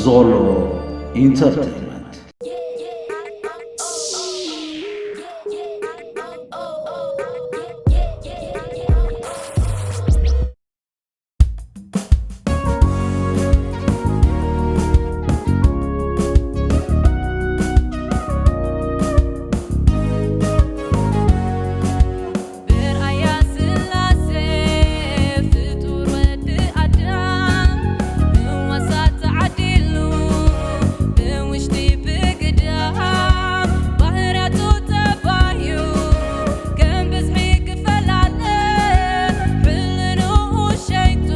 ዞሎ ኢንተርቴይንመንት። ብርኣያ ስላሴ ፍጡር ወዲ ኣዳም ምዋሳት ተዓዲሉ ብውሽጢ ብግዳም ባህርያቱ ተባዩ ከም ብዝሒ ክፈላለ ሕልንኡ ሸይጡ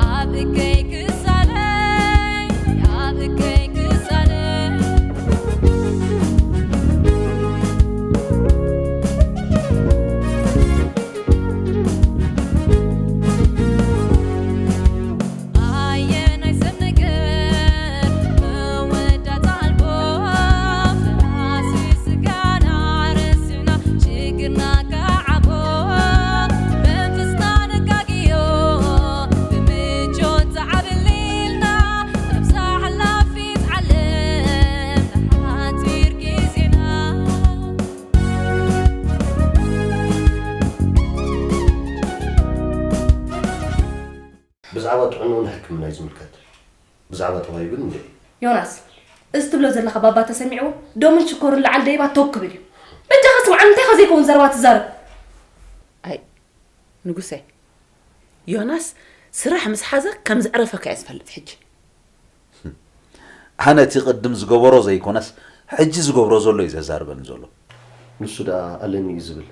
ኣብ እከይ ክሳለይ ኣብ እከይ ክሳለይ ኣየናይ ሰብ ነገር መወዳእታ ኣልቦ ፍራስ ስጋና ረሲዕና ሽግርና ከዓቦ መንፈስና ነጋግዮ ብምቾት ተዓብሊልና ረብሳ ሓላፊት ዓለም ንሓጺር ግዜና ብዛዕባ ጥዕንኡ ንሕክምና እዩ ዝምልከት። ብዛዕባ ጠባዩ ግን እንድዒ። ዮናስ፣ እዚ ትብሎ ዘለኻ ባባ ተሰሚዕዎ ደሙን ሽኮርን ለዓል ደይባ ተው ክብል እዩ። በጃኻ ስምዓኒ፣ እንታይ ኢኻ ዘይከውን ዘረባ ትዛረብ? ኣይ ንጉሰይ፣ ዮናስ ስራሕ ምስ ሓዘ ከም ዘዕረፈካ እየ ዝፈልጥ ሕጂ። ኣነ እቲ ቅድም ዝገበሮ ዘይኮነስ ሕጂ ዝገብሮ ዘሎ እዩ ዘዛርበኒ ዘሎ። ንሱ ደኣ ኣለኒ እዩ ዝብል፣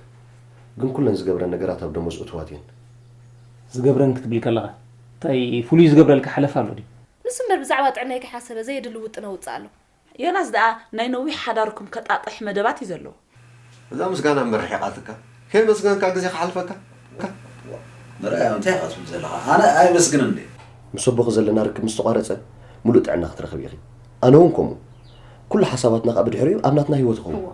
ግን ኩለን ዝገብረን ነገራት ኣብ ደሞዝ እቱዋት እየን። ዝገብረን ክትብል ከለኻ እንታይ ፍሉይ ዝገብረልካ ሓለፋ ኣሎ ድዩ? ንሱ እምበር ብዛዕባ ጥዕናይ ከይሓሰበ ዘየድሊ ውጥን ኣውጽእ ኣሎ። ዮናስ ደኣ ናይ ነዊሕ ሓዳርኩም ከጣጥሕ መደባት እዩ ዘለዎ። እዛ ምስጋና እምበር ርሒቓትካ ከየመስገንካ ግዜ ክሓልፈካ። መርኣያ እንታይ ኢኻ ትብል ዘለኻ? ኣነ ኣየመስግንን ድየ? ምስ ኣቦኺ ዘለና ርክብ ምስ ተቋረጸ ምሉእ ጥዕና ክትረኽቢ ኢኺ። ኣነ እውን ከምኡ። ኩሉ ሓሳባትና ከኣ ብድሕሪኡ ኣብ ናትና ህይወት ይኸውን። እወ።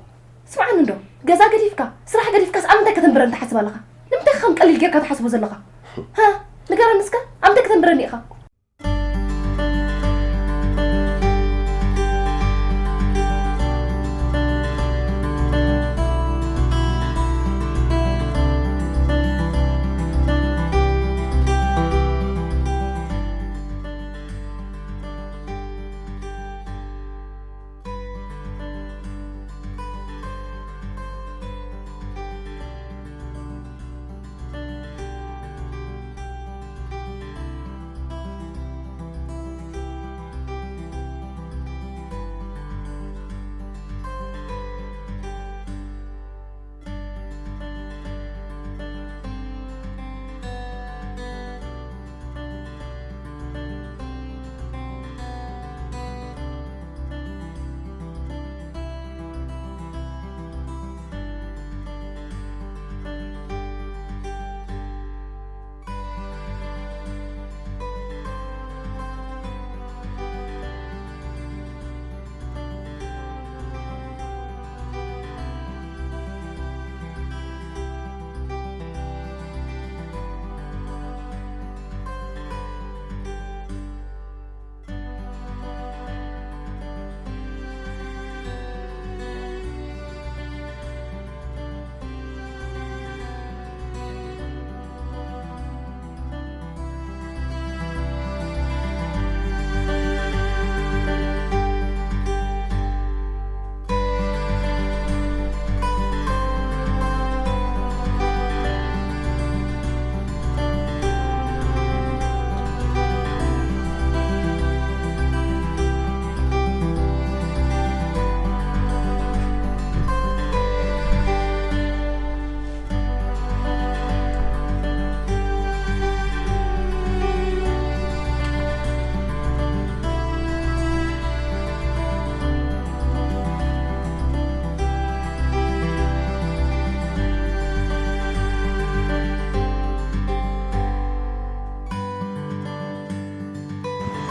ስምዓኒ እንዶ፣ ገዛ ገዲፍካ፣ ስራሕ ገዲፍካስ ኣብ ምንታይ ከተንብረኒ ትሓስብ ኣለኻ? ንምንታይ ኢኻ ከም ቀሊል ጌርካ ትሓስቦ ዘለኻ? ሃ? ንገረኒ እስከ፣ ኣብ ምንታይ ከተንብረኒ ኢኻ?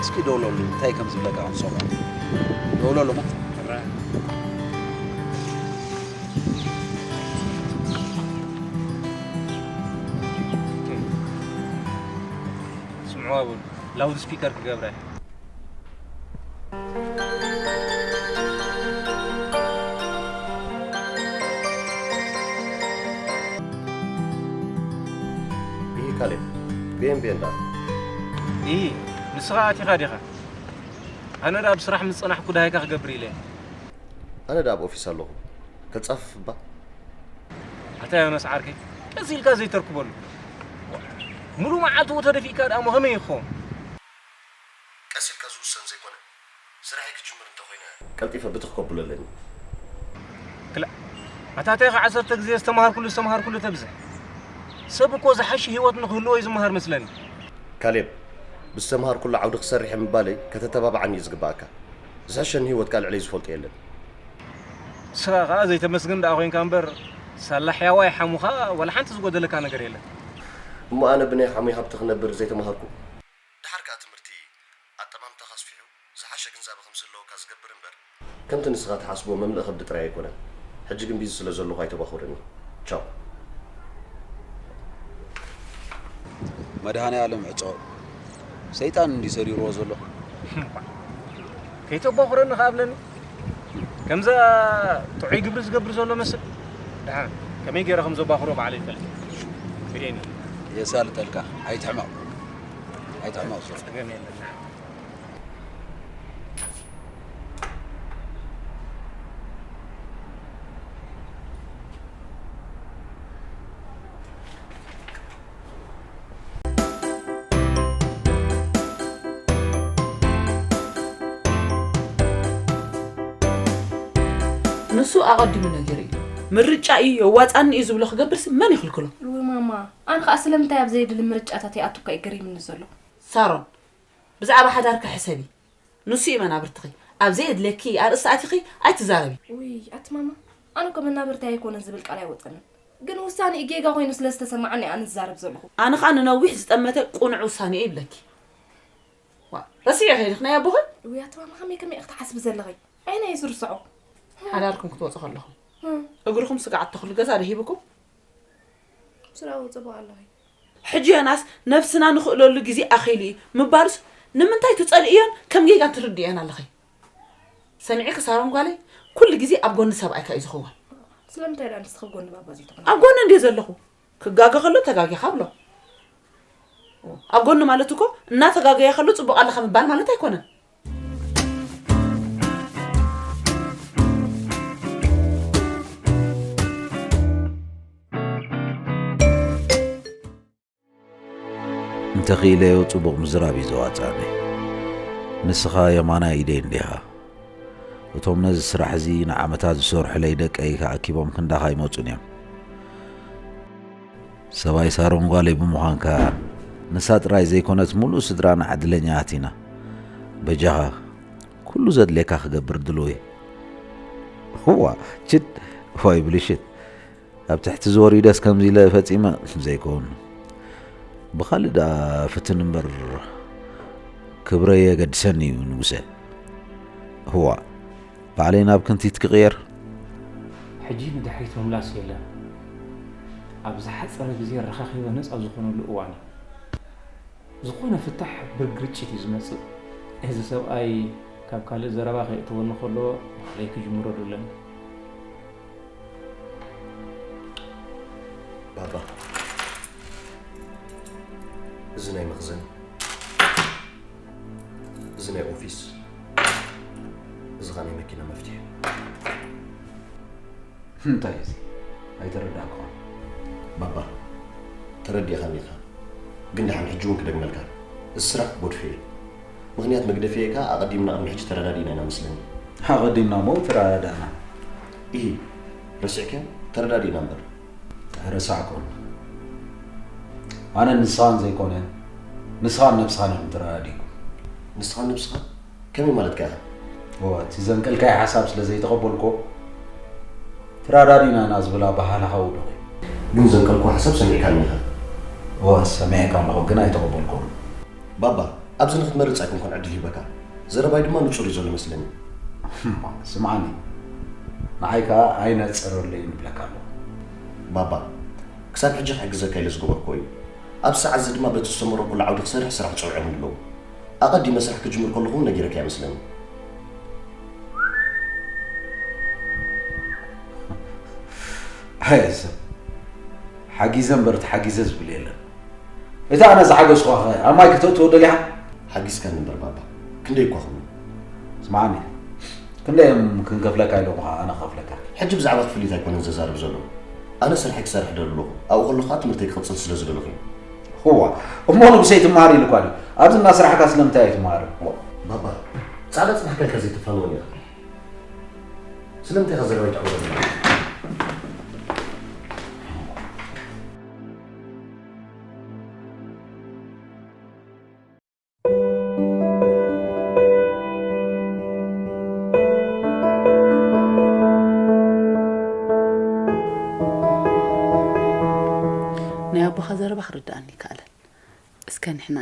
እስኪ ደውለሉ እንታይ ከም ዝብለካ ክንሰምዖ። ደውለሉ እሞ። ስምዕዋ በሉ፣ ላውድ ስፒከር ክገብረ። ይህ ካሌብ፣ ቤን ቤን ዳ። ይህ ንስኻ ኣቲኻ ዲኻ? ኣነ ዳ ብስራሕ ምስ ጸናሕኩ ደሃይካ ክገብር ኢለ። ኣነ ዳ ኣብ ኦፊስ ኣለኹ። ከጻፍፍ እባ። ኣታ ዮናስ ዓርከይ፣ ቀስ ኢልካ ዘይተርክበሉ። ሙሉ መዓልቲ ተደፊእካ ደኣ እሞ ከመይ ይኸውን? ቀስ ኢልካ ዝውሰን ዘይኮነ፣ ስራሐይ ክጅምር እንተኾይነ፣ ቀልጢፈ ብትኽ ከብሎ ኣለኒ። ክላ-፣ ኣታ እንታይ ከ ዓሰርተ ግዜ ዝተምሃርኩሉ፣ ዝተምሃርኩሉ ተብዝሕ? ሰብ እኮ ዝሓሸ ህይወት ንክህልዎ እዩ ዝምሃር መስለኒ። ካሌብ፣ ብዝተምሃርኩሉ ዓውዲ ክሰርሕ እየ ምባለይ ከተተባብዓኒ እዩ ዝግባኣካ። ዝሕሸኒ ህይወት ካልዕ ለይ ዝፈልጦ የለን። ንስኻ ኸኣ ዘይተመስግን ደኣ ኮይንካ እምበር፣ ሳላ ሕያዋይ ሓሙኻ ዋላ ሓንቲ ዝጎደለካ ነገር የለን። እሞ ኣነ ብናይ ሓሙይ ሃብቲ ክነብር ዘይተምሃርኩ? ደሓር ከኣ ትምህርቲ ኣጠማምታኻ ኣስፊሑ ዝሓሸ ግንዛበ ከም ዝህልወካ ዝገብር እምበር፣ ከምቲ ንስኻ ትሓስቦ መምልእ ከብዲ ጥራይ ኣይኮነን። ሕጂ ግን ቢዚ ስለ ዘለኹ ኣይተባኹረኒ። ቻው። መድሃኔ ኣለም ዕጾ ሰይጣን እንዲ ሰሪርዎ ዘሎ። ከይተባኹረኒ ከኣ ብለኒ። ከምዛ ጥዑይ ግብሪ ዝገብር ዘሎ መስል። ደሓን ከመይ ገይረ ከም ዘባኽሮ ባዕለይ ይፈልጥ። ብኤኒ። የሳልጠልካ። ኣይትሕመቕ። ኣይትሕመቕ ዞ። ጸገም የለን። ንሱ ኣቐዲሙ ነጊሩ እዩ። ምርጫ እዩ፣ የዋጻኒ እዩ ዝብሎ ክገብርሲ መን ይኽልክሎ? እውይ ማማ፣ ኣነ ኸኣ ስለምንታይ ኣብ ዘየድሊ ምርጫታት ይኣቱ እኳ እዩ ገሪምኒ ዘሎ። ሳሮን፣ ብዛዕባ ሓዳርኪ ሕሰቢ። ንሱ እዩ መናብርትኺ። ኣብ ዘየድልየኪ ኣርእስቲ ኣቲኺ ኣይትዛረቢ። ውይ ኣቲ ማማ፣ ኣነ እኮ መናብርተይ ኣይኮነን ዝብል ቃል ኣይወጸንን። ግን ውሳኔ ጌጋ ኮይኑ ስለ ዝተሰማዓኒ ኣነ ዝዛረብ ዘለኹ። ኣነ ኸኣ ንነዊሕ ዝጠመተ ቁኑዕ ውሳኔ እዩ ይብለኪ። ዋ፣ ረሲዕዮ ከይድኺ ናይ ኣቦኺ? ውይ ኣቲ ማማ፣ ከመይ ከመይ ኢኺ ትሓስቢ ዘለኺ? ኣየናይ እዩ ዝርስዖ? ሓዳርኩም ክትወጹ ከለኹም፣ እም። እግርኹም ስጋዕ እተኽሉ ገዛ ዶ ሂብኩም? ስራ ወጸቦ ኣለኺ። ሕጂ ዮናስ ነብስና ንኽእለሉ ግዜ ኣኺሉ እዩ ምባልስ ንምንታይ ትጸልእዮን ከም ጌጋ ትርድእዮን ኣለኺ? ሰሚዕኪ ሳሮን ጓለይ፣ ኩሉ ግዜ ኣብ ጎኒ ሰብኣይካ እዩ ዝኸውን። ስለምንታይ ደኣ ንስኺ ኣብ ጎኒ ባባ ዘይትኾኒ? ኣብ ጎኒ እንድየ ዘለኹ። ክጋገ ከሎ ተጋጊኻ ብሎ። ኣብ ጎኒ ማለት እኮ እናተጋገየ ከሎ ጽቡቕ ኣለኻ ምባል ማለት ኣይኮነን። እንተኽኢለዮ ጽቡቕ ምዝራብ እዩ ዘዋጽኣኒ። ንስኻ የማናይ ኢደይ እንዲኻ። እቶም ነዚ ስራሕ እዚ ንዓመታት ዝሰርሑለይ ደቀይ ክኣኪቦም ክንዳኻ ኣይመጹን እዮም። ሰብኣይ ሳሮን ጓለይ ብምዃንካ፣ ንሳ ጥራይ ዘይኮነት፣ ምሉእ ስድራና ዕድለኛታት ኢና። በጃኻ፣ ኩሉ ዘድልየካ ክገብር ድሉው እየ። እዋ፣ ችድ፣ ዋይ ብልሽት። ኣብ ትሕቲ ዝወሪደስ ከምዚ ኢለ ፈጺመ ዘይኮን። ብኻልእ ደኣ ፍትን እምበር፣ ክብረይ የገድሰኒ እዩ ንጉሰ። እዋ፣ ባዕለይ ናብ ክንቲት ክቕየር። ሕጂ ንድሕሪት ምምላስ የለን። ኣብ ዝሓጸረ ግዜ ረኻኺበ ነጻ ዝኾነሉ እዋን እዩ። ዝኾነ ፍታሕ ብግርጭት እዩ ዝመጽእ። እዚ ሰብኣይ ካብ ካልእ ዘረባ ከየእትወኒ ከሎ ባዕለይ ክጅምረሉ ኣለኒ። ባባ፣ እዚ ናይ መኽዘን፣ እዚ ናይ ኦፊስ፣ እዚ ኸኣ ናይ መኪና መፍትሒ። እንታይ እዚ? ኣይተረዳእኩኻን። ባባ፣ ተረዲእኻኒ ኢኻ። ግን ደሓን ሕጂ እውን ክደግመልካ። እዚ ስራሕ ክጎድፎ እየ። ምኽንያት መግደፊ ከኣ ኣቐዲምና ቅድሚ ሕጂ ተረዳዲእና ኢና መስለኒ። ኣቐዲምና እሞ ተረዳዳእና። ኢሂ፣ ረሲዕካዮ? ተረዳዲእና እምበር። ኣይረሳዕኩን። ኣነን ንስኻን ዘይኮነ፣ ንስኻን ነብስኻን ኢኹም ተረዳዲእኩም። ንስኻን ነብስኻ? ከመይ ማለትካ ኢኻ? እወ፣ እቲ ዘንቀልካዮ ሓሳብ ስለ ዘይተቐበልኩ፣ ተረዳዲእና ኢና ዝብል ኣበሃህላ ሃው ዶ? ግን ዘንቀልኩ ሓሳብ ሰሚዕካኒ ኢኻ። እወ፣ ሰሚዐካ ኣለኹ፣ ግን ኣይተቐበልኩን። ባባ፣ ኣብዚ ንኽትመርጽ ኣይኮንኩን ዕድል ሂበካ። ዘረባይ ድማ ንጹር እዩ ዘሎ መስለኒ። እማ፣ ስምዓኒ፣ ንዓይ ከኣ ኣይነጽረለይን እብለካ ኣለኹ። ባባ፣ ክሳብ ሕጂ ክሕግዘካ ኢለ ዝገበርኩዎ እዩ። ኣብዚ ሰዓት እዚ ድማ በቲ ዝተመረቕኩሉ ዓውዲ ክሰርሕ ስራሕ ጸዊዖምኒ ኣለዉ። ኣቐዲመ ስራሕ ክጅምር ከለኹ እውን ነጊረካ እየ መስለኒ። ኣየ ሰብ፣ ሓጊዘ እምበር ተሓጊዘ ዝብል የለን። እቲ ኣነ ዝሓገዝኳኸ ኣብ ማይ ክተእትዎ ደሊኻ? ሓጊዝካኒ እምበር ባባ፣ ክንደይ እኳ ክብሉ። ስምዓኒ፣ ክንደይ እዮም ክንከፍለካ ኢሎምኻ ኣነ ክኸፍለካ? ሕጂ ብዛዕባ ክፍሊት ኣይኮነን ዘዛርብ ዘሎ። ኣነ ስርሐይ ክሰርሕ ደሊ ኣለኹ። ኣብኡ ከለኹ ከኣ ትምህርተይ ክቕጽል ስለ ዝደለኹ እዩ። እዋ፣ እሞ ንጉሰይ ትመሃር ኢሉኳ ድዩ? ኣብዚ እናስራሕካ ስለምንታይ ኣይትመሃርን? ባባ፣ ጻዕዳ ጽናሕካ ኢልካ ዘይተፋንወኒ ኢኻ። ስለምንታይ ኢኻ ዘረባ ይትዕወት ዘለኻ? ናይ ኣቦኻ ዘረባ ክርድኣኒ ይከኣለን። እስከ ንሕና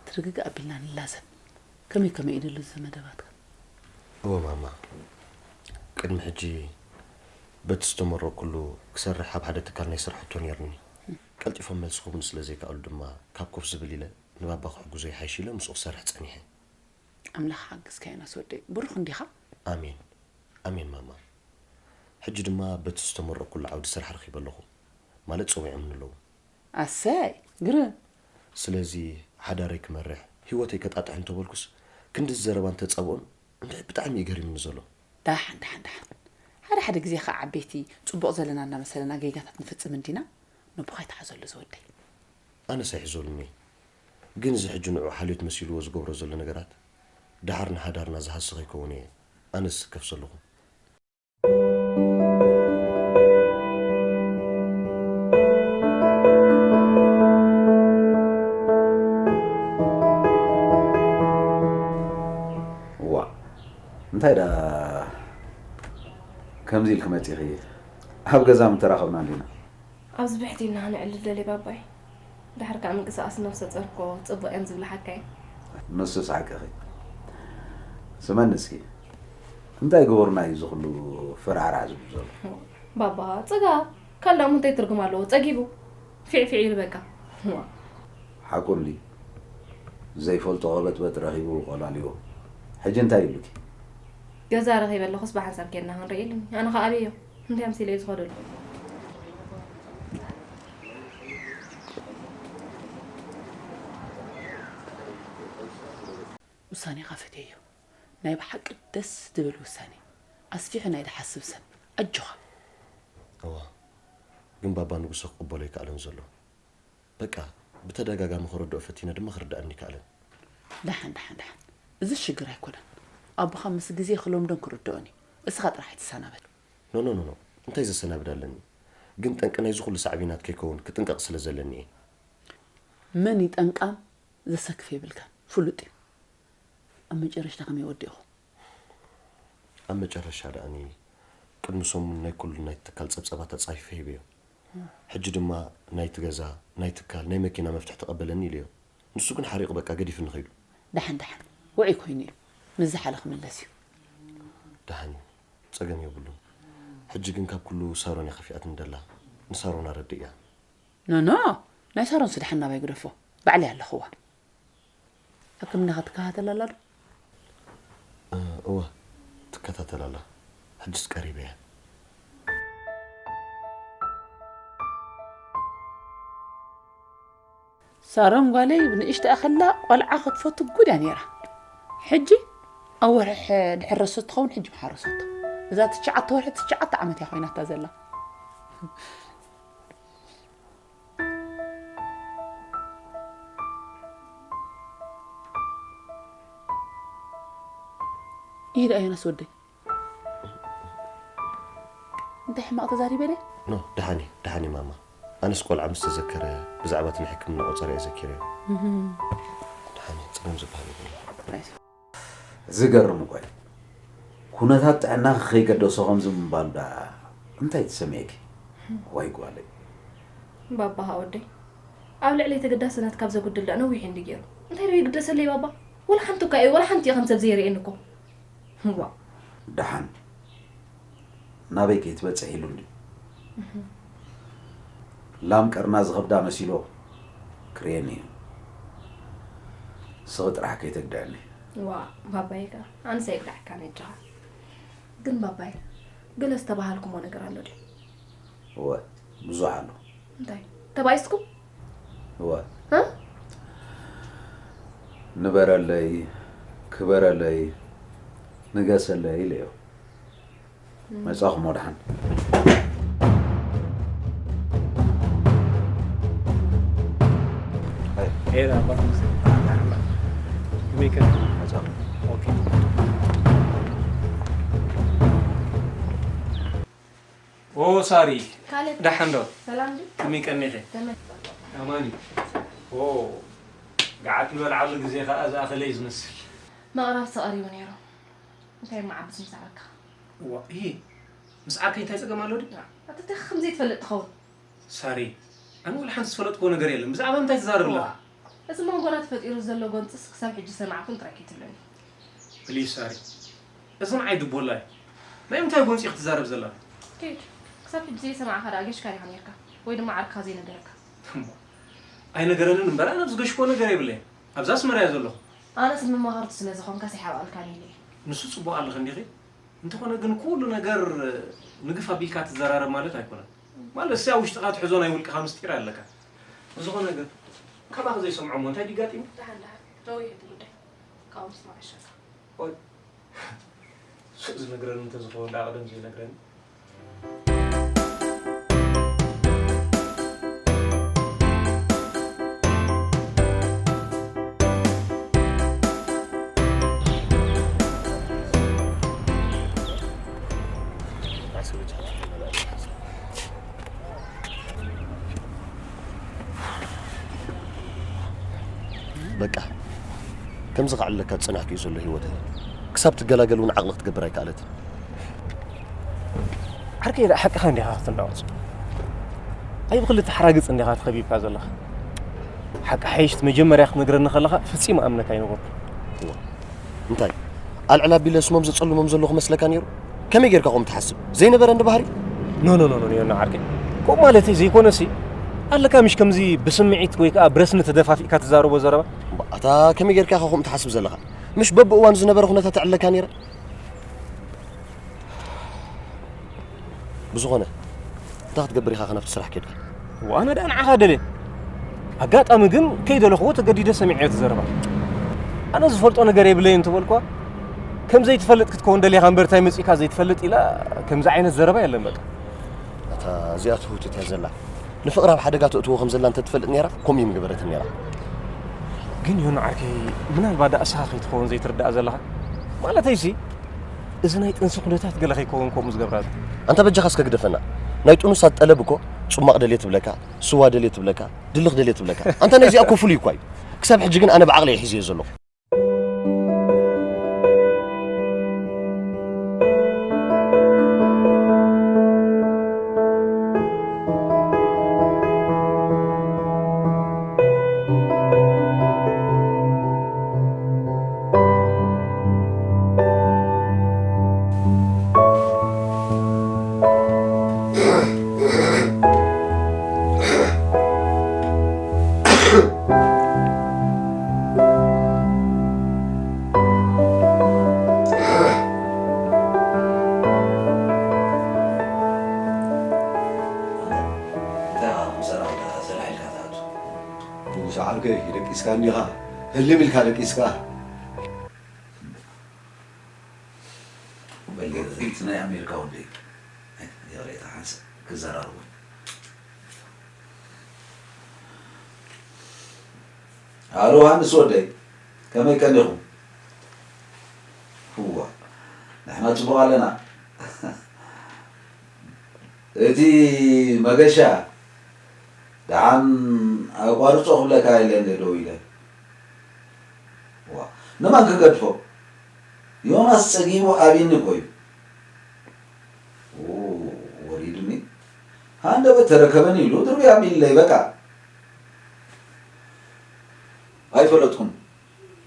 ትርግግ ኣቢልና ንላዘብ። ከመይ ከመይ እዩ ደሎ እዚ መደባትካ? እወ ማማ፣ ቅድሚ ሕጂ በቲ ዝተመረቕኩሉ ክሰርሕ ኣብ ሓደ ትካል ናይ ስራሕ ሕቶ ነይርኒ። ቀልጢፎም መልሲ ክህቡኒ ስለ ዘይከኣሉ ድማ ካብ ኮፍ ዝብል ኢለ ንባባ ክሕግዞ ይሓይሽ ኢለ ምስኡ ክሰርሕ ጸኒሐ። ኣምላኽ ሓግዝካ ዮናስ ወደይ፣ ብሩኽ እንዲኻ። ኣሜን፣ ኣሜን ማማ። ሕጂ ድማ በቲ ዝተመረቕኩሉ ዓውዲ ስራሕ ረኺበ ኣለኹ፣ ማለት ጸዊዖምኒ ኣለዉ። ኣሰይ፣ ግርም። ስለዚ ሓዳረይ ክመርሕ፣ ህይወተይ ከጣጥሕ እንተበልኩስ፣ ክንዲ እዚ ዘረባን ተጻብኦን እንድዒ ብጣዕሚ እዩ ገሪሙኒ ዘሎ። ደሓን፣ ደሓን፣ ደሓን። ሓደ ሓደ ግዜ ኸዓ ዓበይቲ ጽቡቕ ዘለና እናመሰለና ጌጋታት ንፍጽም እንዲና? ነቦኻ ኣይትሓዘሉ ዝወደይ። ኣነስ ኣይሕዘሉን እየ። ግን እዚ ሕጂ ንዑ ሓልዮት መሲልዎ ዝገብሮ ዘሎ ነገራት፣ ደሓር ንሓዳርና ዝሃሲ ከይከውን እየ ኣነ ዝስከፍ ዘለኹ። ዋእ፣ እንታይ ደኣ ከምዚ ኢልኪ መጺኺ? ኣብ ገዛ ምተራኸብና እንዲና። ኣብዚ ብሕቲ ኢልና ክንዕልል ደልየ ባባይ። ድሓር ከኣ ምንቅስቓስ ነብሰ ጾር እኮ ጽቡቕ እየን ዝብልሓካ እየ። ንሱስ ሓቅኺ። ስመኒ እስኪ፣ እንታይ ገበሩና እዩ እዚ ኩሉ ፈራዕራዕ ዝብል ዘሎ? ባባ፣ ጽጋብ ካልእ ደኣ እንታይ ትርጉም ኣለዎ? ጸጊቡ ፊዕ ፊዕ ኢሉ በቃ። ዋ። ሓቁ እንድዩ። ዘይፈልጦ ቀበጥበጥ ረኺቡ ቆላልዎ። ሕጂ እንታይ ይብሉኪ? ገዛ ረኺበ ኣለኹስ ብሓንሳብ ኬድና ክንርኢ ኢሉኒ። ኣነ ኸኣ ኣበዮ? እንታይ ኣምሲለ እየ ዝኸደሉ? ውሳኔኻ ፈትየዮ። ናይ ብሓቂ ደስ ዝብል ውሳኔ። ኣስፊሑ ናይ ድሓስብ ሰብ። ኣጆኻ። እዋ፣ ግን ባባ ንጉሰ ክቕበሎ ኣይከኣለን ዘሎ። በቃ፣ ብተደጋጋሚ ክረድኦ ፈቲነ ድማ ክርድኣኒ ኣይከኣለን። ደሓን፣ ደሓን፣ ደሓን። እዚ ሽግር ኣይኮነን። ኣቦኻ ምስ ግዜ ክለምዶን ክርድኦን እዩ። እስኻ ጥራሕ ኣይትሰናበድ። ኖ፣ ኖ፣ ኖ፣ ኖ። እንታይ ዘሰናብድ ኣለኒ? ግን ጠንቂ ናይዚ ኩሉ ሳዕቤናት ከይከውን ክጥንቀቕ ስለ ዘለኒ እየ። መን እዩ ጠንቃም? ዘሰክፍ የብልካን። ፍሉጥ እዩ። ኣብ መጨረሽታ ከመይ ወዲእኹም? ኣብ መጨረሻ ደኣኒ ቅድሚ ሰሙን ናይ ኩሉ ናይቲ ትካል ጸብጸባት ኣጻፊፈ ሂበዮ። ሕጂ ድማ ናይቲ ገዛ፣ ናይ ትካል፣ ናይ መኪና መፍትሕ ተቐበለኒ ኢለዮ። ንሱ ግን ሓሪቑ በቃ ገዲፉኒ ኸይዱ። ደሓን ደሓን። ውዑይ ኮይኑ እዩ። ምስ ዝሓለ ክምለስ እዩ። ደሓን እዩ። ጸገም የብሉን። ሕጂ ግን ካብ ኩሉ ሳሮን እያ ከፊኣትኒ ደላ። ንሳሮን ኣረድእያ። ኖ፣ ኖ። ናይ ሳሮንስ ደሓን ናባይ ግደፎ። ባዕለይ ኣለኹዋ። ሕክምናኻ ትከታተል ኣላ ዶ? እ፣ እወ፣ ትከታተል ኣላ። ሕጅስ ቀሪበ እየ። ሳሮን ጓለይ ብንእሽተኣ ከላ ቆልዓ ክትፈቱ ጉድ እያ ነይራ። ሕጂ ኣብ ወርሒ ድሕሪ ረሶ ትኸውን፣ ሕጂ ምሓረሰቶ። እዛ ትሽዓተ ወርሒ ትሽዓተ ዓመት እያ ኮይናታ ዘላ። ይሄ ደኣ ዮናስ ወደይ። እንታይ ሕማቕ ተዛሪበ ደይ? ኖ፣ ደሓን እዩ፣ ደሓን እዩ ማማ። ኣነስ ቆልዓ ምስ ተዘከረ ብዛዕባ እቲ ናይ ሕክምና ቆጸራ እየ ዘኪረዮ። እህም። ደሓን እዩ፣ ጸገም ዝበሃል የብሉን። ናይስ። ዝገርም እኮ እዩ። ኩነታት ጥዕናኺ ከይገደሶ ከምዚ ምባል ደኣ እንታይ ተሰሚዕኪ? ዋይ ጓለይ። ባባኻ ወደይ። ኣብ ልዕለይ ተገዳስነት ካብ ዘጉድል ደኣ ነዊሕ እንዲ ገይሩ። እንታይ ደኣ ይግደሰለይ ባባ? ወላ ሓንቲ እኳ እየ፣ ወላ ሓንቲ እየ ከም ሰብ ዘይርእየኒ እኮ። ዋእ። ደሓን ናበይ ከይትበጽሕ ኢሉ እንድዩ። እህ። ላም ቀርና ዝኸብዳ መሲሎ ክርእየኒ እዩ። ስኺ ጥራሕ ከይተግድዐኒ። ዋእ፣ ባባይ ከኣ ኣነስ ኣይግድዓካን እየ ኣጆኻ። ግን ባባይ፣ ገለ ዝተባሃልኩሞ ነገር ኣሎ ድዩ? እወ፣ ብዙሕ ኣሎ። እንታይ ተባይስኩም? እወ። እ? ንበረለይ፣ ክበረለይ፣ ንገሰለይ ኢለዮ። መጻኹም ወድሓን። ኤራ ባኩምስ መርሓባ። ከመይ ከ? መጻኹም። ኦኬ። ኦ ሳሪ፣ ካልእ ደሓን ዶ? ሰላም ድዩ? ከመይ ቀኒኺ? ከመይ? ኣማኒ። ኦ፣ ገዓት ዝበልዓሉ ግዜ ከኣ ዝኣኸለ እዩ ዝመስል። መቕረብቲ ቀሪቡ ነይሩ። እንታይ መዓብስ ምስ ዓርካ? እዋ፣ እሂ፣ ምስ ዓርከይ እንታይ ጸገም ኣሎ ድዩ? ኣታ እንታይ ከም ዘይትፈልጥ ትኸውን? ሳሪ፣ ኣነ ወላ ሓንቲ ዝፈለጥክዎ ነገር የለን። ብዛዕባ ምንታይ ትዛረብ ኣለኻ? እዚ መንጎና ተፈጢሩ ዘሎ ጎንፅስ ክሳብ ሕጂ ሰማዕኩን ጥራይ ከይትብለኒ። ፕሊዝ ሳሪ፣ እዚ ንዓይ ድቦላ እዩ። ናይ ምንታይ ጎንፂ ክትዛረብ ዘለኻ? ኬድ፣ ክሳብ ሕጂ ዘይሰማዕካ ደኣ ገሽካ ዲኻ ነርካ? ወይ ድማ ዓርካ ዘይነገረካ? እሞ፣ ኣይነገረንን እምበር ኣነ ኣብዚ ገሽኮ ነገር የብለይ። ኣብዚ ኣስመራ እየ ዘለኹ። ኣነስ መማኸርቱ ስለ ዝኾንካስ ይሓብኣልካን ኢለ እየ። ንሱ ጽቡቕ ኣለኺ እንዲኺ። እንተኾነ ግን ኩሉ ነገር ንግፍ ኣቢልካ ትዘራረብ ማለት ኣይኮነን። ማለት እስያ ውሽጥኻ ትሕዞ ናይ ውልቅኻ ምስጢር ኣለካ። ብዝኾነ ግን ካባኺ ዘይሰምዖ እሞ እንታይ ድጋጢሙ? ደሓን ደሓን ደው ይህድ ጉዳይ ካብኡ ምስማዕ ይሻልካ። ኦይ፣ ሱቕ ዝነግረኒ እንተዝኸውን ደኣ ቀደም ዘይነግረኒ። በቃ ከምዚ ከዕልለካ ዝጸናሕኩ እዩ ዘሎ ህይወተይ። ክሳብ ትገላገል እውን ዓቕሊ ክትገብር ኣይከኣለትን። ዓርከይ ደኣ ሓቅኻ እንዲኻ ክትናወጽ። ኣይ ብኽልተ ሓራግጽ እንዲኻ ተኸቢብካ ዘለኻ። ሓቂ ሓይሽቲ መጀመርያ ክትነግረኒ ከለኻ ፈጺመ ኣምነካ ኣይነበርኩ። እንታይ ኣልዕል ኣቢለ ስሞም ዘጸልሞም ዘለኹ መስለካ ነይሩ? ከመይ ጌርካ ከምኡ ትሓስብ? ዘይነበረ እንዲ ባህሪ? ኖ ኖ ኖ ኖ ዮና ዓርከይ። ከምኡ ማለተይ ዘይኮነሲ ኣለካ ምሽ ከምዚ ብስምዒት ወይ ከዓ ብረስኒ ተደፋፊእካ ትዛረቦ ዘረባ። ኣታ ከመይ ጌርካ ኢኻ ከምኡ ትሓስብ ዘለኻ? ምሽ በብእዋኑ ዝነበረ ኩነታት ኣዕለካ ነይረ? ብዝኾነ እንታይ ክትገብር ኢኻ ከናብቲ ስራሕ ኬድካ? ዋና ደኣ ንዓኻ ደልየ ኣጋጣሚ ግን ከይደለኽዎ ተገዲደ ሰሚዐዮ እቲ ዘረባ። ኣነ ዝፈልጦ ነገር የብለይ እንተበልኳ ከም ዘይትፈልጥ ክትከውን ደሊኻ እምበር እንታይ መጺእካ ዘይትፈልጥ ኢላ ከምዚ ዓይነት ዘረባ የለን በቃ። ኣታ እዚኣ ትህውትት እያ ዘላ። ንፍቕራ ኣብ ሓደጋ ተእትዎ ከም ዘላ እንተትፈልጥ ነይራ ከምኡ ምገበረትን ነይራ። ግን ዮና ዓርከይ ምናልባት ደኣ ንስኻ ከይትኸውን ዘይትርዳእ ዘለኻ ማለተይሲ እዚ ናይ ጥንሲ ኩነታት ገለ ከይከውን ከምኡ ዝገብራ ዘሎ። ኣንታ በጃኻ እስከ ግደፈና። ናይ ጥኑሳት ጠለብ እኮ ጽማቕ ደልየ ትብለካ፣ ስዋ ደልየ ትብለካ፣ ድልኽ ደልየ ትብለካ። ኣንታ ናይዚኣ እኮ ፍሉይ እኳ እዩ። ክሳብ ሕጂ ግን ኣነ ብዓቕሊ እየ ሒዘዮ ዘለኹ። እንታይ ኢኻ ከም ሰራቕ ሰላሕ ኢልካ ትኣቱ? ንጉስ ዓርከይ፣ ደቂስካ እኒኻ። ህልም ኢልካ ደቂስካ። በል፣ እቲ ናይ ኣሜሪካ ወደይ፣ ይቕሬታ፣ ሓንሳእ ክዘራረቡ። ኣሎ፣ ዮሃንስ ወደይ፣ ከመይ ቀኒኹም? እዋ፣ ንሕና ጽቡቕ ኣለና። እቲ መገሻ፣ ደሓን ኣቋርጾ ክብለካ ኢለ እንደ ደው ኢለ። ዋ፣ ንመን ክገድፎ? ዮናስ ጸጊቡ ኣብይኒ እኮ እዩ። ኦ፣ ወሪዱኒ። ሃንደበት ተረከበኒ ኢሉ ድርብይ ኣቢሉለይ፣ በቃ። ኣይፈለጥኩን።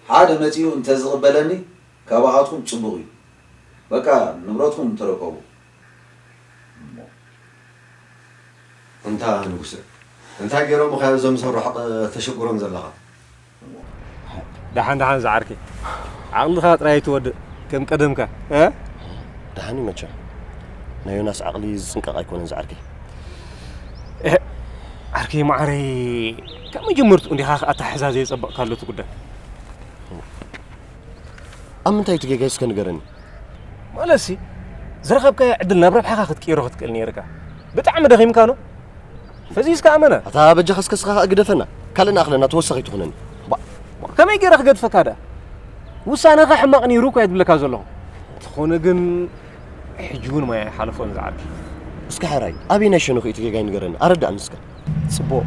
ሓደ መጺኡ እንተዝቕበለኒ፣ ካባኻትኩም ጽቡቕ እዩ። በቃ፣ ንብረትኩም ተረከቡ። እሞ፣ እንታ ንጉሰ፣ እንታይ ገይሮም ኢኻ እዞም ዝሰርሑ ሓቂ ተሸግሮም ዘለኻ? ደሓን ደሓን ዝዓርከይ፣ ዓቕልኻ ጥራይ ኣይትወድእ ከም ቀደምካ። እ? ደሓን እዩ መቸም። ናይ ዮናስ ዓቕሊ ዝጽንቀቕ ኣይኮነን ዝዓርከይ። ዓርከይ ማዓረይ፣ ካብ መጀመርትኡ እንዲኻ ኣተሓሕዛ ዘየጸበቕካሉ እቲ ጉዳይ። ኣብ ምንታይ እቲ ጌጋይ እስከ ንገረኒ። ማለትሲ፣ ዝረኸብካዮ ዕድል ናብ ረብሓኻ ክትቅይሮ ክትክእል ነይርካ። ብጣዕሚ ደኺምካ ኖ? ፈዚዝካ ኣመና። ኣታ በጃኻ እስከ ስኻ ግደፈና። ካልእ ንኣኽለና ተወሳኺ ትኹነኒ። ባ- ከመይ ገይረ ክገድፈካ ደኣ? ውሳነኻ ሕማቕ ነይሩ እኮ እየ ዝብለካ ዘለኹ። እንተኾነ ግን፣ ሕጂ እውን ማይ ኣይሓለፎን ዝዓርከይ። እስከ ሕራይ፣ ኣበየናይ ሸነኹ እዩ እቲ ጌጋይ ንገረኒ፣ ኣረድኣኒ እስከ። ጽቡቕ።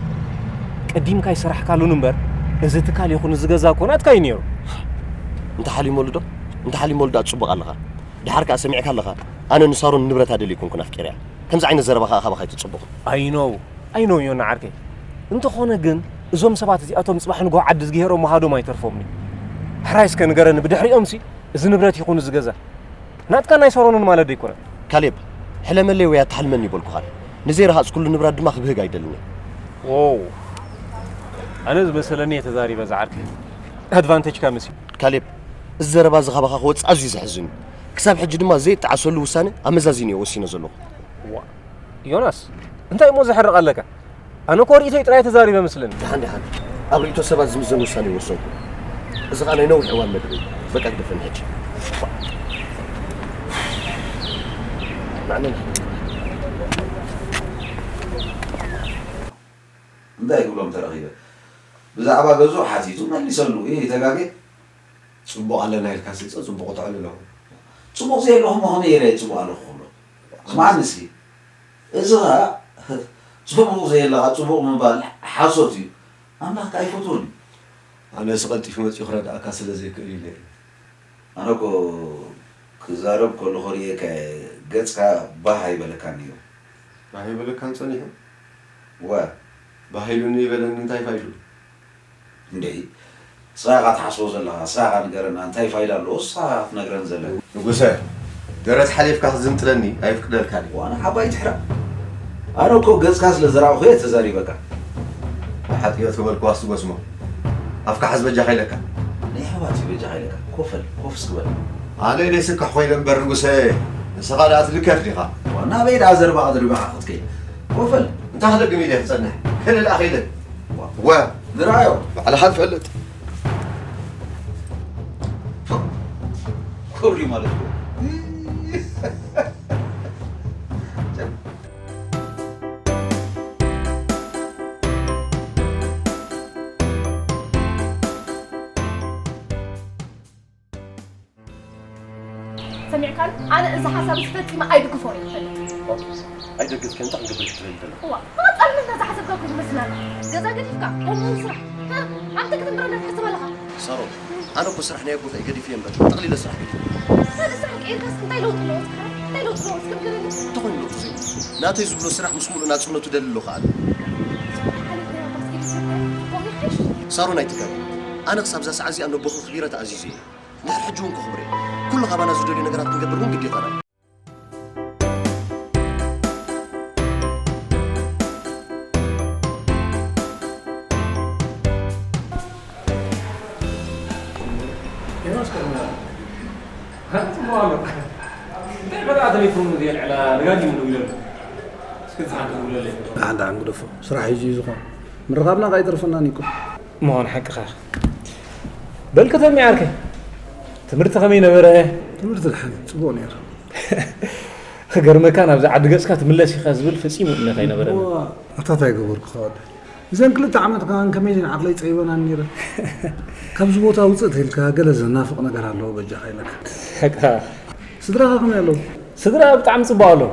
ቀዲምካ ኣይሰራሕካሉን እምበር፣ እዚ ትካል ይኹን እዚ ገዛ እኮ ናትካ እዩ ነይሩ። እንተሓሊመሉ ዶ? እንተሓሊመሉ ደኣ ጽቡቕ ኣለኻ። ድሓር ከኣ ሰሚዕካ ኣለኻ፣ ኣነ ንሳሮን ንብረታ ደልየ ኣይኮንኩን ኣፍቂረያ። ከምዚ ዓይነት ዘረባ ከኣ ካባኻ ኣይትጽቡቕ። I know፣ I know ዮና ዓርከይ። እንተኾነ ግን፣ እዞም ሰባት እዚኣቶም ጽባሕ ንግሆ ዓዲ ዝግሄሮም ምኻዶም ኣይተርፎምን እዩ። ሕራይ እስከ ንገረኒ፣ ብድሕሪኦምሲ እዚ ንብረት ይኹን እዚ ገዛ ናትካ ናይ ሳሮንን ማለት ዶ ኣይኮነን? ካሌብ፣ ሕለመለይ ወይ ኣትሓልመኒ ይበልኩኻን። ንዘይረሃጽኩሉ ንብረት ድማ ክብህግ ኣይደልን እየ። ዎው፣ ኣነ ዝመሰለኒ እየ ተዛሪበ ዝዓርከይ። ኣድቫንቴጅካ መሲሉ። ካሌብ፣ እዚ ዘረባ እዚ ካባኻ ክወጽእ ኣዝዩ ዘሕዝን እዩ። ክሳብ ሕጂ ድማ ዘይጠዓሰሉ ውሳነ ኣመዛዚነ እየ ወሲነ ዘለኹ። ዋ፣ ዮናስ፣ እንታይ እሞ ዘሕርቕ ኣለካ? ኣነ እኮ ርእይቶይ ጥራይ ተዛሪበ መስለኒ። ደሓን ደሓን፣ ኣብ ርእይቶ ሰባት ዝምዘን ውሳነ ይወሰንኩ። እዚ ኸኣ ናይ ነዊሕ እዋን መደብ እዩ። በቃ ግደፈኒ ሕጂ። ንዓና ንኸይድ። እንታይ ክብሎም ተረኺበ? ብዛዕባ ገዝኡ ሓቲቱ መሊሰሉ። ይህ ተጋጌ? ጽቡቕ ኣለና ኢልካ ስልጸ ጽቡቕ ተዕልሎ። ጽቡቕ ዘየለኹ መኾነ ኢለ ጽቡቕ ኣለኹ ክብሎ። ስምዓኒ እስኪ። እዚ ኸኣ ጽቡቕ ዘየለኻ ጽቡቕ ምባል ሓሶት እዩ። ኣምላኽ ከኣ ኣይፈትዎን እዩ። ኣነስ ቀልጢፉ መጺኡ ክረድኣካ ስለ ዘይክእል ኢለ እየ። ኣነ እኮ ክዛረብ ከለኹ ርእየካ እየ፣ ገጽካ ባህ ኣይበለካን ነይሩ። ባህ ኣይበለካን ጸኒሑ? እወ። ባህ ኢሉኒ ይበለኒ እንታይ ፋይድኡ? እንዴ፣ ንስኻ ኢኻ ትሓስቦ ዘለኻ፣ ንስኻ ኢኻ ንገረና፣ እንታይ ፋይዳ ኣለዎ ንስኻ ኢኻ ክትነግረን ዘለካ? ንጉሰ፣ ደረት ሓሊፍካ ክትዝንጥለኒ ኣይፍቅደልካን እየ። ዋና ሓባይ ትሕራ። ኣነ እኮ ገጽካ ስለ ዝረኣኹ እየ ተዛሪበካ። ብሓቂ እዮ ተበልኩዋስ ትጎስሞ። ኣፍካ ሓዝ በጃኻ ኢለካ። ናይ ኣሕዋት እዩ በጃኻ ኢለካ። ኮፍ በል፣ ኮፍ እስኪ በል። ኣነ ኢለ ስክሕ ኮይነ እምበር ንጉሰ፣ ንስኻ ደኣ ትልከፍ ዲኻ? ዋና በይ ደኣ ዘረባኻ ደሪባኻ ክትከይድ። ኮፍ በል። እንታይ ክደግም ኢለ ክጸንሕ? ክልል ኣኺለ። ዋ። ዋ። ንርኣዮ። ባዕልኻ ትፈልጥ። ኮሪ ማለት እኮ። ሰሚዕካን? ኣነ እዚ ሓሳብ እዚ ፈጺመ ኣይድግፎን እየ ትፈልጥ። ኦኬ፣ ኣይደገፍክን እንታይ ክንገብር ክትብል ዘለኹ? እዋ፣ ብቐጻልነት ነዛ ሓሳብካ እኮ ትመስል ኣላ። ገዛ ገዲፍካ፣ ከምኡ ስራሕ። ሃ? ኣብቲ ክትንብረና ትሕስብ ኣለኻ? ሳሮን፣ ኣነ እኮ ስራሕ ናይ ኣቦታይ ገዲፈ እየ እምበር፣ ጠቕሊለ ስራሕ ገዲፈ። ካልእ ስራሕ ቀይርካስ እንታይ ለውጢ ኣለዎ? እስከ እንታይ ለውጢ ኣለዎ? እስከ ንገረኒ። እንተኾይኑ ለውጢ ዘይብሉ። ናተይ ዝብሎ ስራሕ ምስ ሙሉእ ናጽነቱ ደሊ ኣለኹ ኣነ። ሓሊፍካዮ ባስ ገዲፍካዮ፣ ከምኡ ይሓይሽ። ሳሮን ኣይትጋገ። ኣነ ክሳብ እዛ ሰዓት እዚኣ ነቦኺ ክቢረ ተኣዚዘ እየ። ድሕሪ ሕጂ እውን ከኽብሮ እየ። ኩሉ ካባና ዝደልዮ ነገራት ክንገብር እውን ግዴታና እዩ። ዮናስ ከርና። ጽቡቕ ኣሎ። እንታይ በላ ተሌፎን እዚኣ ልዕላ ደጋጊሙ ደዊለሉ። እስኪ ዝሓንከ ደውለለይ። ደሓን ደሓን ግደፎ። ስራሕ ሒዙ እዩ ዝኾን። ምርኻብና ከይተርፈናን እዩ እኮ። ምዃኑ ሓቅኻ። በል ከተሚ ዓርከይ። ትምህርቲ ከመይ ነበረ? ትምህርቲ ደሓን እዩ። ጽቡቕ ነይሩ። ክገርመካ ናብዚ ዓዲ ገጽካ ትምለስ ኢኻ ዝብል ፈጺሙ እምነት ኣይነበረንን። እዋ፣ ኣታ እንታይ ገበርኩ ከወደ? እዘን ክልተ ዓመት ከማን ከመይ ኢለን ዓቕለይ ጸቢበናን ነይረን። ካብዚ ቦታ ውጽእ ተይልካ ገለ ዘናፍቕ ነገር ኣለዎ በጃኻ ኢለካ። ሓቅኻ። ስድራኻ ከመይ ኣለዉ? ስድራ ብጣዕሚ ጽቡቕ ኣለዉ።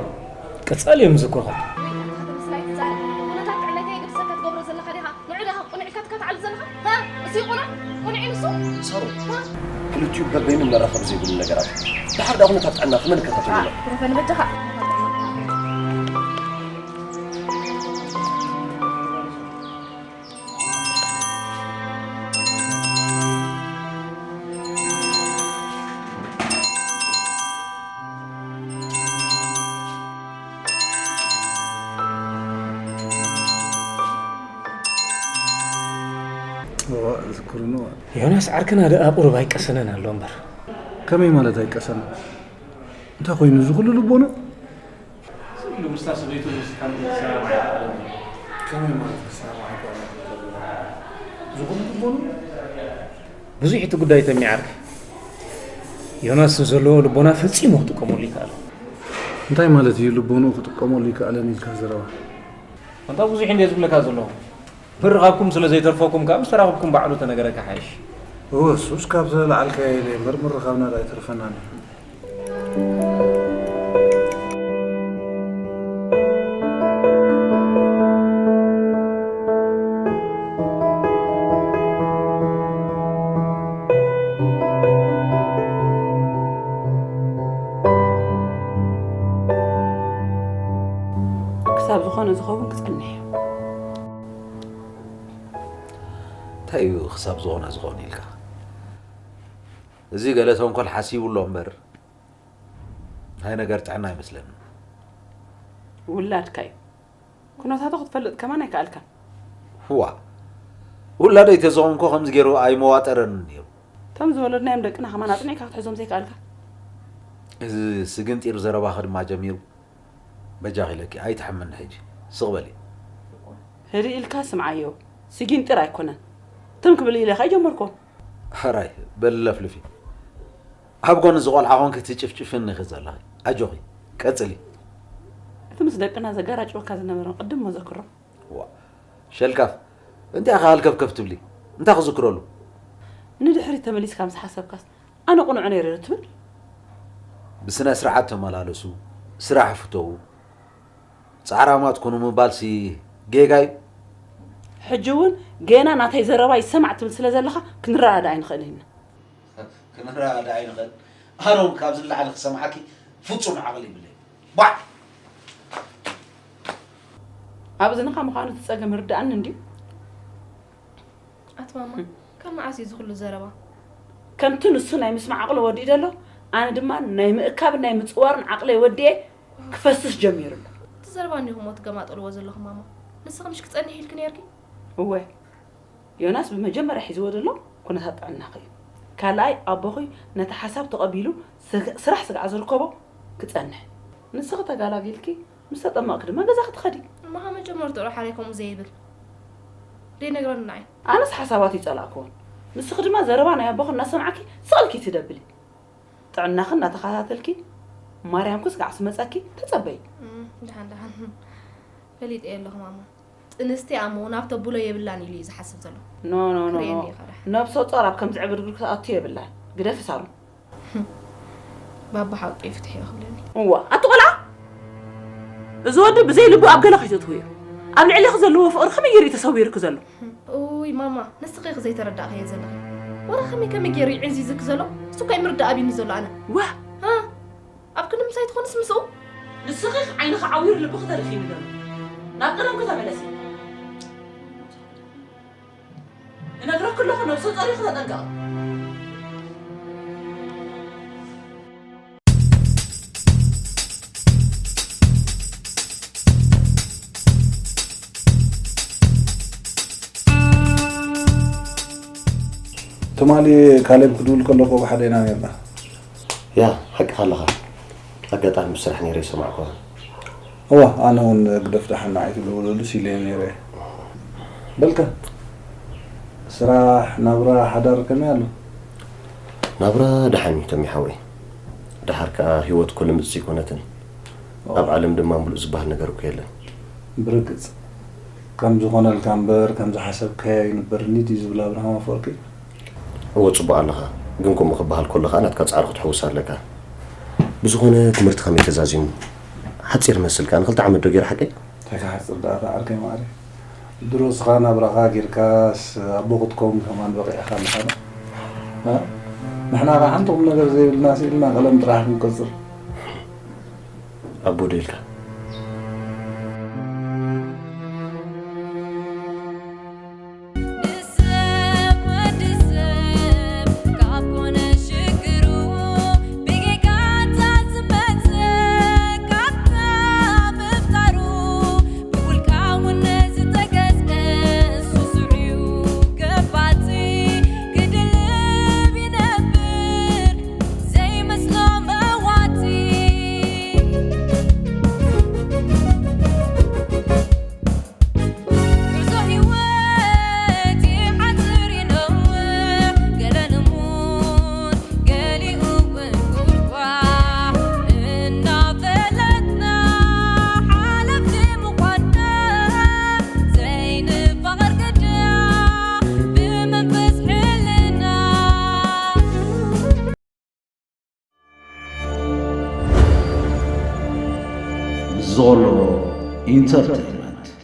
ቀጻሊ እዮም ዝዝክሩኻ። ወይ ኣታ ተመስላይ ትዛረብ። ኩነታት ጥዕናይ እንታይ የገድሰካ ትገብሮ ዘለኻ ዲኻ? ንዑ ዲኻ ቅኑዕ ኢልካ ትከታተሎ ዘለኻ? ሃ? እሱ ይቑኖዕ? ቅኑዕ እዩ ንሱ? ሳሮን፣ ሃ? ክልቲኡ በበይኑ መራኸቢ ዘይብሉ ነገራት። ድሓር ደኣ ኩነታት ጥዕና ከመን ክከታተሎ ኣሎ? ትረፈኒ በጃኻ። እዋ፣ እዝክርኒ እዋ። ዮናስ ዓርክና ደኣ ቁሩብ ኣይቀሰነን ኣሎ እምበር። ከመይ ማለት ኣይቀሰነን? እንታይ ኮይኑ እዚ ኩሉ ልቦና? ስቕ ኢሉ ምስታ ሰበይቱ ምስ ሓንቲ ሰላም ኣይኣኸለን። ከመይ ማለት ክሰማዕ ኣይክእልን ከሎ? ዝኹን ልቦኑ? ብዙሕ እቲ ጉዳይ ተሚዓርክ። ዮናስ ንዘለዎ ልቦና ፈጺሙ ክጥቀመሉ ይከኣል። እንታይ ማለት እዩ ልቦኑ ክጥቀመሉ ይከኣለን ኢልካ ዘረባ? ኣንታ ብዙሕ እንድየ ዝብለካ ዘለኹ። ብር ካብኩም ስለ ዘይተርፈኩም ከኣ ምስ ተራኸብኩም ባዕሉ ተነገረካ ሓይሽ። እወ፣ እሱስ ካብ ዘለዓልካዮ ኢለ እምበር ምርኻብና ዶ ኣይተርፈናን እዩ። ክሳብ ዝኾነ ዝኸውን ክጸንሕ እዩ። እንታይ እዩ ክሳብ ዝኾነ ዝኸውን ኢልካ? እዚ ገለ ተንኮል ሓሲቡ ኣሎ እምበር፣ ናይ ነገር ጥዕና ኣይመስለንን። ውላድካ እዩ። ኩነታቱ ክትፈልጥ ከማን ኣይከኣልካን። ዋእ፣ ውላደይ ተዝኾንኮ ከምዚ ገይሩ ኣይመዋጠረንን ነይሩ። እቶም ዝወለድናዮም ደቅና ከማን ኣጽኒዕካ ክትሕዞም ዘይከኣልካ። እዚ ስግንጢር ዘረባኺ ድማ ጀሚሩ። በጃኺ ኢለኪ ኣይትሓምኒ ሕጂ። ስቕ በሊ። ህድእ ኢልካ ስምዓዮ። ስጊንጢር ኣይኮነን። ትም ክብል ኢለ ከኣ ኣይጀመርኩዎን። ሕራይ በሊ ለፍልፊ። ኣብ ጎኒ እዚ ቆልዓ ኮንኪ ትጭፍጭፍኒ ኢኺ ዘለኺ። ኣጆኺ፣ ቀጽሊ። እቲ ምስ ደቅና ዘጋራጭወካ ዝነበረ ቅድም እሞ ዘክሮ። ዋእ፣ ሸልካፍ፣ እንታይ ኢኻ ሃልከፍከፍ ትብሊ? እንታይ ክዝክረሉ? ንድሕሪት ተመሊስካ ምስ ሓሰብካስ፣ ኣነ ቅኑዕ ነይረ ዶ ትብል? ብስነ ስርዓት ተመላለሱ፣ ስራሕ ፍተዉ፣ ጻዕራማት ኩኑ ምባልሲ ጌጋ እዩ። ሕጂ እውን ገና ናተይ ዘረባ ይሰማዕ ትብል ስለ ዘለኻ ክንረዳዳእ ኣይንኽእልን ኢና። ክንረዳዳእ ኣይንኽእል። ኣሮን ካብዚ ንላዕሊ ክሰምዓኪ ፍጹም ዓቕሊ ይብለይ። ባዕ! ኣብ እዝንኻ ምዃኑ እቲ ጸገም ይርድኣኒ እንድዩ። ኣቲ ማማ፣ ካብ መዓስ እዩ እዚ ኩሉ ዘረባ? ከምቲ ንሱ ናይ ምስማዕ ዓቕሊ ወዲኡ ዘሎ፣ ኣነ ድማ ናይ ምእካብን ናይ ምጽዋርን ዓቕለይ ወዲኤ ክፈስስ ጀሚሩ ኣሎ። እቲ ዘረባ እኒኹም እሞ ትገማጠልዎ ዘለኹም ማማ። ንስኺ ምሽ ክጸንሕ ኢልኪ ነይርኪ? እወ፣ ዮናስ ብመጀመርያ ሒዝዎ ዘሎ ኩነታት ጥዕናኺ እዩ። ካልኣይ ኣቦኺ ነቲ ሓሳብ ተቐቢሉ ስግ-፣ ስራሕ ስጋዕ ዝርከቦ ክጸንሕ። ንስኺ ተጋላጊልኪ ምስ ተጠመቕኪ ድማ ገዛኺ ትኸዲ። እማኻ መጀመርትኡ ሓረይ ከምኡ ዘይብል ደይነግረኒ ንዓይ። ኣነስ ሓሳባቱ ይጸላእክዎን። ንስኺ ድማ ዘረባ ናይ ኣቦኺ እናሰማዕኪ ስቕ ኢልኪ ትደብሊ። ጥዕናኺ እናተኸታተልኪ ማርያም ክስ ጋዕ ስመጸኪ ተጸበይ። እም፣ ደሓን ደሓን። ፈሊጠ ኣለኹ ማማ። ጥንስቲ ኣሞ ናብ ተብሎ የብላን ኢሉ እዩ ዝሓስብ ዘሎ። ኖ፣ ኖ፣ ኖ፣ ክርእየኒ ኖ። ኢኻ ደሓን። ነብሰ ጾር ኣብ ከምዚ ዕግርግር ክትኣቱ የብላን። ግደፊ ሳሮን። ባባ ሓቂ ፍትሒ እዩ ክብለኒ። እዋ፣ ኣቲ ቆልዓ! እዚ ወዲ ብዘይ ልቡ ኣብ ገለ ከይተእትውዮ። ኣብ ልዕሌኺ ዘለዎ ፍቕሪ ከመይ ገይሩ እዩ ተሰዊርኪ ዘሎ? ኡይ ማማ፣ ንስኺ ኢኺ ዘይተረዳእኽዮ ዘለኺ። ወረ ከመይ ከመይ ገይሩ እዩ ዕንዚዝኪ ዘሎ? እሱ እኮ እዩ ምርዳእ ኣብዩኒ ዘሎ ኣነ። ዋህ! ሃ? ኣብ ክንዲ ምሳይ ትኾንስ ምስኡ? ንስኺ ዓይንኺ ዓዊሩ ልብኺ ተደፊኑ ዘሎ። ናብ ቀደምኪ ተመለሲ። እነግረኪ ኣለኹ፣ ነብሰ ጾር ኢኺ፣ ተጠንቀቒ። ትማሊ ካሌብ ክድውል ከለኹ ብሓደ ኢና ነርና። ያ፣ ሓቅኻ ኣለኻ። ኣጋጣሚ ብስራሕ ነይረ ይሰማዕኩኻ። እዋ፣ ኣነ እውን ግደፍ ደሓን ንዓይ ትደውለሉስ ኢለ ነይረ። በልካ፣ ስራሕ፣ ናብራ፣ ሓዳር ከመይ ኣሎ? ናብራ ደሓን እዩ ተሚ ሓወይ። ደሓር ከኣ ህይወት እኮ ልምጽ ኣይኮነትን። ኣብ ዓለም ድማ ምሉእ ዝበሃል ነገር እኮ የለን። ብርግጽ፣ ከም ዝኾነልካ እምበር ከም ዝሓሰብካዮ ኣይንበርን እዩ ድዩ ዝብል ኣብርሃም ኣፈወርቂ? እወ፣ ጽቡቕ ኣለኻ። ግን ከምኡ ክበሃል ከሎ ከኣ ናትካ ጻዕሪ ክትሕውስ ኣለካ። ብዝኾነ ትምህርቲ ከመይ ተዛዚሙ? ሓጺር መስል ከኣ ንኽልተ ዓመት ዶ ገይሩ ሓቀይ? እንታይ ክሓጽር ደኣ እታ ዓርከይ ማዕረ? ድሮ እስኻ ናብራኻ ጌርካስ ኣቦ ክትከውን ከማን በቒዕኻ ኣለኻ ዶ? እ? ንሕና ኸኣ ሓንቲ ቁም ነገር ዘይብልና ስኢልና ቀለም ጥራሕ ክንቆጽር። ኣቦ ዶ ኢልካ? ንሰብ ወዲ ሰብ ካብ ኮነ ሽግሩ ብጌጋታት ዝመጸ ካብታ ምፍጣሩ ብውልቃውነት ዝተገዝአ እሱ ስዑ ገባቲ ክድልብ ይነብር ዘይመስሎ መዋቲ። ዞሎ ኢንተርቴይን።